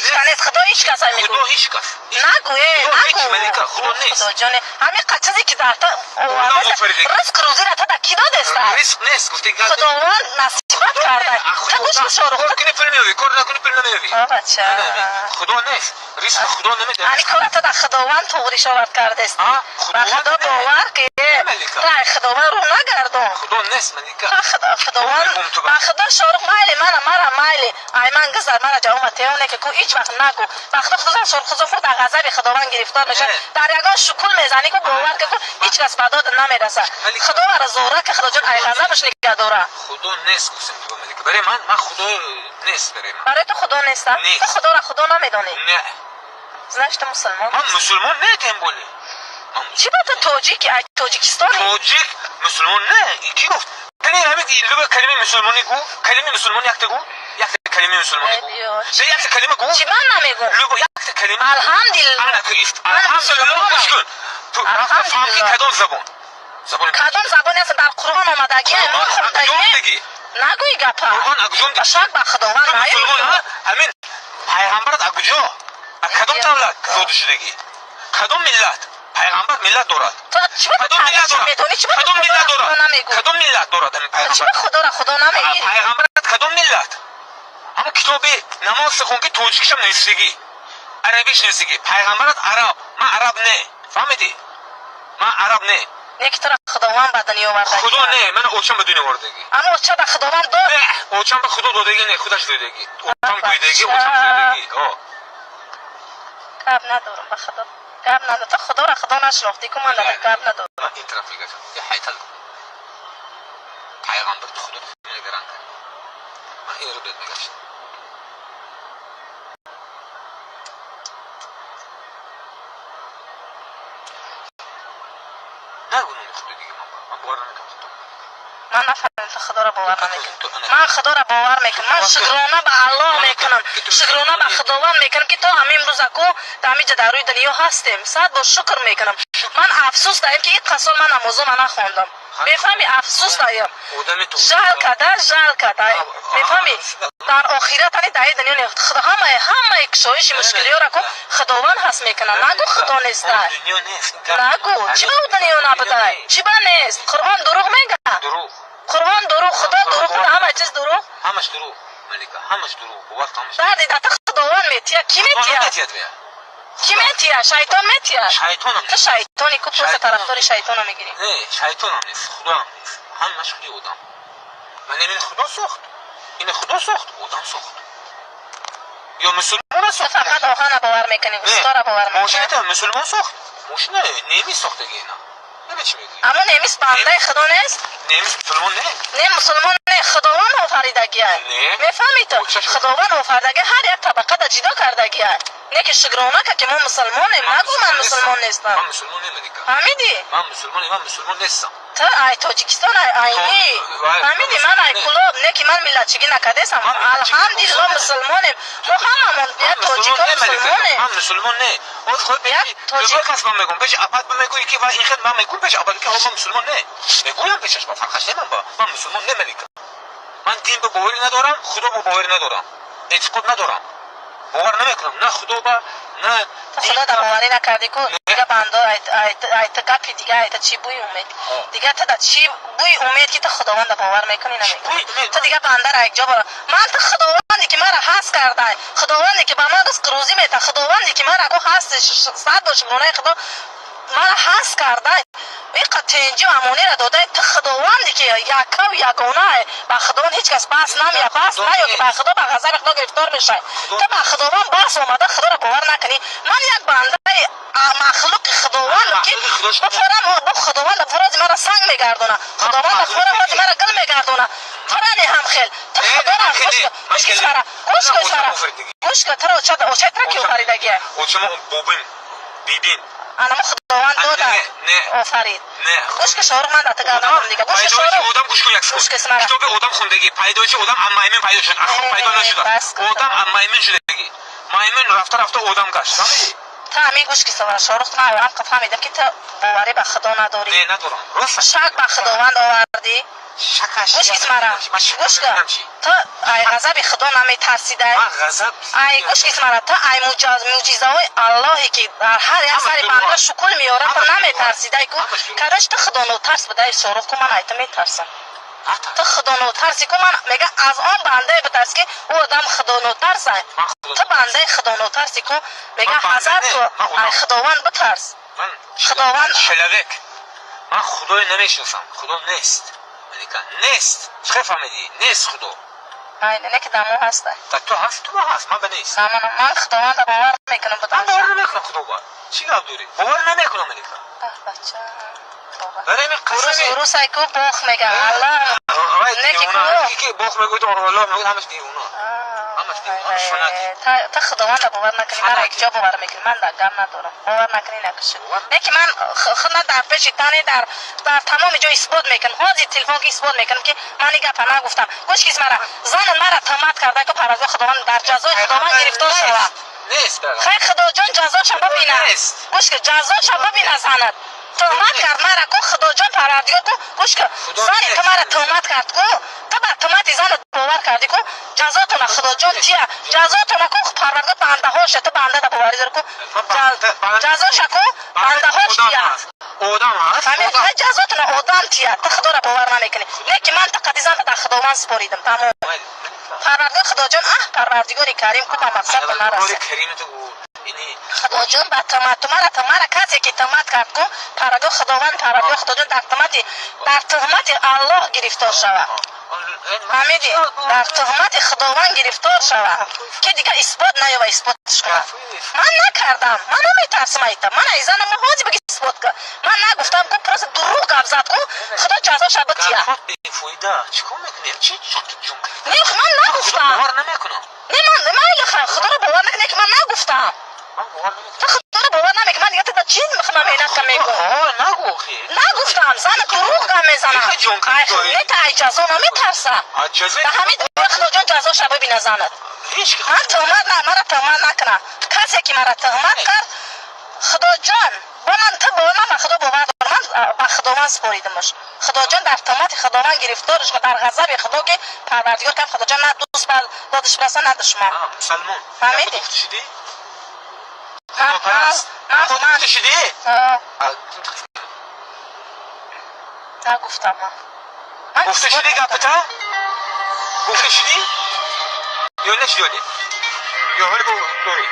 Ҳеч нест, Худо ҳеч кас мегӯ. Худо ҳеч кас. Нагӯ, э, Худо ҳеч, нагӯ. Малика, Худо нест. Худоҷоне, ҳамин чизе ки дар та Худо офаридаги. Ризқ рӯзиро та да ки додеста? Ризқ нест, гуфти гап. Худованд насибат карда. Та гӯш кун, Шорух. Кор кунӣ, пул меёвӣ, кор накунӣ, пул намеёвӣ. О, бача. Худо нест. Ризқ Худо намедиҳад. Ани кора та да Худованд туғриш овард кардести. А, Ба Худованд Худо не. бовар ки Не, Малика. Та Худованд рӯ нагардон. Худо нест, Малика. Та Худованд Мегум ту ба. ба Худо, Шорух, майли, мара майли. Ай ман гузар, мара ҷавома теоне ки ку ҳеҷ вақт нагӯ. Ба Худо, Худо, Шорух, Худо худ дар ғазаби Худованд гирифтор мешавад. Не. Дар ягон шукул мезанӣ ку, бовар ки ку ҳеҷ кас ба дод намерасад. Малика. Худо вара зора ки Худоҷон ай ғазабаш нигаҳ дора. Худо нест, гуфтам ту ба, Малика. Барои ман Худо нест барои ман. Барои ту Худо неста? Нест. Ту Худоро Худо намедонӣ. Не. Знаешь, ту мусулмон. Ман мусулмон не, тем более. Ман Чӣ ба ту тоҷики, ай Тоҷикистони? Тоҷик мусулмон не. Ки гуфт? Кани ҳамин луба калимаи мусулмонӣ гӯ, калимаи мусулмонӣ якта гӯ, якта калимаи мусулмонӣ гӯ. Не, якта калима гӯ. Чӣ ман намегӯм? Луба якта калима. Алҳамдулиллоҳ. Ана ку ист. Ман Алҳамдулиллоҳ, мусулмонам. гӯш кун. Ту рафта фаҳм ки Алҳамдулиллоҳ. кадом забон. Забони Кадом забоне аст, дар Қуръон омадагӣ, мо Қуръон хондагӣ. акҷом дигӣ. Нагӯй гапа. Қуръон акҷом Ба дигӣ. шак ба Худованд Ту мусулмон, наёй. ҳа? Ҳамин пайғамбарат акуҷо? Аз кадом давлат зода шудагӣ? Кадом миллат? Пайғамбар миллат дорад. Ту чӣ ба Кадом миллат таърихша дорад? медонӣ? Чӣ ба Кадом миллат Худоро Худо дорад? намегӯй? Кадом миллат дорад ҳамин Чӣ ба пайғамбар? Худоро Худо намегӣ? Пайғамбарат кадом миллат? Ҳамон китоби намоз хон ки тоҷикишам нестигӣ, арабиш нестигӣ. Пайғамбарат араб, ман араб не. Фаҳмидӣ? Ман араб не. Не ки туро Худованд ба дунё овардагӣ. Худо не, ман очам ба дунё овардагӣ. Аммо оча ба Худованд дод. Не, очам ба Худо додагӣ не, худаш додагӣ. Очам гӯйдагӣ, очам додагӣ. О. Гап надорам, ба Худо. Гап надорам. Ту Худоро Худо нашинохтӣ ку, ман дар гап надорам. Ман ин тараф мегашам. Я ҳайтал. Пайғамбар Худо мегаран кард. Ман ин рӯ бед мегаштам. Нагӯ номи Худо дига ман ба. Ман бовар намекунам Худо. Ман нафаҳмидам, ту Худоро бовар намекунӣ. Ту ана- Ман Худоро бовар мекунам. Ман шукрона ба Аллоҳ мекунам. Шукрона ба Худованд мекунам ки то ҳамин рӯза ку дар ҳамин ҷа дар рӯи дунё ҳастем. Сад бор шукр мекунам. Ман афсӯс даем ки ин қасол ман намозома нахондам. Мефаҳмӣ, афсӯс даем. Одами ту. Жал када, жал када. Мефаҳмӣ? Дар охират ани дар дунё не. Худо ҳамаи кушоиши мушкилиёро ку Худованд ҳаст мекунад. Нагӯ Худо нестай. Дунё нест. Нагӯ. Чӣ ба ӯ дунё набудай? Чӣ ба нест? Қуръон дурӯғ мега? Дурӯғ. Қуръон дурӯғ, Худо дурӯғ, ҳама чиз дурӯғ. Ҳамаш дурӯғ. Малика, ҳамаш дурӯғ. Бовар кун, ҳамаш. Дарди дата Худованд метия. Ки Худо метия? наметиҳад вая. Ки метия? Шайтон метия? Шайтонам Ту шайтони ку, просто Шайтонам. тарафдори шайтона мегирӣ. Не, шайтонам нест, Худоам нест. Ҳамаш худи одам. Ман ин Худо сохт. Ин Худо сохт, одам сохт. Ё мусулмона Ту сохт. фақат оҳана бовар мекунӣ, устора бовар мекунӣ. Мошината мусулмон сохт. Мошина немис сохтаги ина. Наме чӣ мегӯӣ? Аммо немис бандаи Худо нест? Немис мусулмон не. Не, мусулмон не, Худованд офаридагиай. Не. Мефаҳмӣ ту? Чашм. Худованд офаридагӣ, ҳар як табақа да ҷидо кардагиай. Не ки шукрона ка ки мо мусулмонем. Нагӯ ман мусулмон нестам. Ман мусулмон не, Малика. Фаҳмидӣ? Ман мусулмон, ман мусулмон нестам. Ту ай Тоҷикистон, ай айнӣ. Вай, Фаҳмидӣ, ман ай не. Кулоб, не ки ман миллатчигӣ накардесам. Ман миллатчигӣ Алҳамдулиллоҳ, не. мусулмонем. Мо ҳамамон як тоҷико не, Малика. мусулмонем. Ман мусулмон не. Оз худ Як пеши тоҷик- любой кас ман мегӯм, пеши апат мегӯӣ ки ва ин хел ман мегӯм пеши апат ки ҳо ман мусулмон не. Мегӯям пешаш, ба фарқаш не ман ба. Ман мусулмон не, Малика. Ман дин ба боварӣ надорам, Худо ба боварӣ надорам. Эътиқод надорам. Бовар намекунам на Худо ба, на Ту Худо да боварӣ накардӣ ку, Не. дига бандо ай ту гапи дига, ай ту чӣ бӯи умед? О. Дига ту да чӣ бӯи умед ки ту Худованда бовар мекунӣ, намекунӣ? Бӯи умед? Ту дига бандара якҷо бора. Ман ту Худованде ки мара ҳаст кардай, Худованде ки ба ман ризқ рӯзӣ мета, Худованде ки мара ку ҳаст, сад бор шукронаи Худо мара ҳаст кардай, иқа тенҷи амонеро додай. Ту Худованде ки яккаву ягонае, ба Худованд ҳеҷ кас баҳс намея, баҳс наё ки ба Худо ба ғазаби Худо гирифтор мешавӣ. Ту ба Худованд баҳс омада Худоро бовар накунӣ. Ман як бандаи махлуқи Худованд ки Махлуқи Худо шумо. бифорам бо Худованд форози мара санг мегардона, Худованд фора ҳози мара гил мегардона. Турани ҳам хел ту Не, Худоро не, гӯш не, кун, гӯш кун, не. Сара, гӯш кун, Ман сара, очам офаридагӣ. гӯш кун. Туро оча тра ки Очам. офаридагия? Очама бобим, бибим. Анамо Худованд А, дода не, не. офарид. Не. Гӯш кун, Шорух, ман дата гап надорам дига. Гӯш кун, Пайдоиши Шорух. одам, гӯш кун як Гӯш кун, секунд. Сара. Китоби одам хондагӣ, пайдоиши одам аз маймун пайдо шуд, аз хок Не, пайдо не, нашуда. бас кун. Одам аз маймун шудагӣ. Маймун рафта рафта одам гашт. Фаҳмидӣ? Та ҳамин гӯш ки савара Шорух, ман аввалам фаҳмидам, ки ту боварӣ ба Худо надорӣ. Не, надорам. Рост. Шак ба Худованд овардӣ. Шакаш. Гӯш кис мара, гӯш ка, ту ай ғазаби Худо наметарсидай? Ман ғазаб. Ай, гӯш кис мара, ту ай мӯъҷизаҳои Аллоҳе, ки дар ҳар як сари банда шукул меорад, ту наметарсидай ку? Короче, ту худонотарс будай, Шорух ку, ман ай ту метарсам. Ту худонотарси ку, ман мега, аз он бандае битарс, ки ӯ одам худонотарсай. Ту бандаи худонотарси ку, мега, ҳазар ту ай Худованд битарс. Худованд. Человек. Ман Худое намешиносам. Худо нест. Малика, нест. Чӣ фаҳмидӣ? Нест Худо. Ай, не, ки дамо ҳаста. Дар ту ҳаст, ту ҳаст, ман ба нест. Ман Худованда бовар мекунам. Ман бовар намекунам Худо ба. Чӣ гап дорӣ? Бовар намекунам, Малика. Бача. Барои ҳамин Урус қасами урусай ку бох мега Аллоҳ. Вай Не ки девона. ку. Ки бох мегӯяд, Аллоҳ мегӯяд, ҳамаш девона. Ҳамаш девона, ҳамаш фанатик. Та Худованда бовар накунӣ, мара Фанатик. якҷо бовар мекунӣ, ман дар гам надорам. Бовар накунӣ, накушӣ. Бовар- Не ки ман худна дар пеши тани дар тамоми ҷо исбот мекунам. Ҳозир телефон ки исбот мекунам, ки ман ин гапа нагуфтам. Гӯш кис мара, занат мара туҳмат карда ку, Парвардигор Худованд дар ҷазои Худованд гирифтор шавад. Нест, пайғамбар. Хай, Худоҷон ҷазоша бибина. Нест. Гӯш ки, ҷазоша бибина, занат туҳмат кард мара ку, Худоҷон Парвардигор ку, гӯш ки, Худо зани ту нест. мара туҳмат кард ку, ту ба туҳмати занат бовар кардӣ ку, ҷазотона Худоҷон тия, ҷазотона ку, Парвардигор бандаҳоша, ту бандада боварӣ дорӣ ку, Ман банда- ҷазоша ку, бандаҳош одам тия. ҳаст. Одам ҳаст. Ҳамин одам. хай, ҷазотона одам тия, ту Худоро бовар намекунӣ. Не ки ман ту қади занта дар Худованд супоридам, тамом. Парвардигор Худоҷон, аҳ, Парвардигори Карим ку, ба мақсад Парвардигори нарасад. Карим ту ини. Худоҷон ба туҳмат ту мара, ту мара касе ки туҳмат кард ку, Парвардигор Худованд, Парвардигор Худоҷон дар туҳмати Аллоҳ гирифтор шавад. Фаҳмидӣ? Дар туҳмати Худованд гирифтор шавад, ки дигар исбот наёва, исботш кунад. Ман накардам, ман наметарсам айта. Ман ай занам ҳозир биги, исбот кун. Ман нагуфтам ку, просто дурӯғ гап зад ку, Худо ҷазоша бития. Гапҳо бефоида. Чӣ кор мекунӣ? Чӣ ҷон кардӣ? Не, ман Худо нагуфтам. бовар намекунам. Не, ман майли, хай, Худоро бовар накунӣ, ки ман нагуфтам. Ман бовар намекунам. Ту Худоро бовар намекунӣ, ман дига ту чӣ меҳнат ка мегӯ? Нагу охи. Нагуфтам, зана дурӯғ гап мезанад. Ихе ҷон Ай, дорӣ. не, та ай ҷазо наметарса. Аз ҷазои Ба ҳамин Худоҷон ҷазоша бибина занат. ҳеҷ ки Ман туҳмат на, мара туҳмат накуна. Касе ки мара туҳмат кард, Худоҷон бо ман, ту бо ман ба Худо бовар дорам, ман ба Худованд супоридамаш. Худоҷон дар туҳмати Худованд гирифторш кун, дар ғазаби Худо, ки Парвардигор кам Худоҷон на дӯст ба додиш бираса, на душман. Мусалмон. Фаҳмидӣ? Гуфта шудӣ? Ман Худопараст. ман Худ ман гуфта шудӣ? А, нагуфтам ман. Ман Гуфта исбот шудӣ мекунам. гапата? Гуфта шудӣ? Ё нашудӣ ҳоле? Ё ҳоле дорӣ?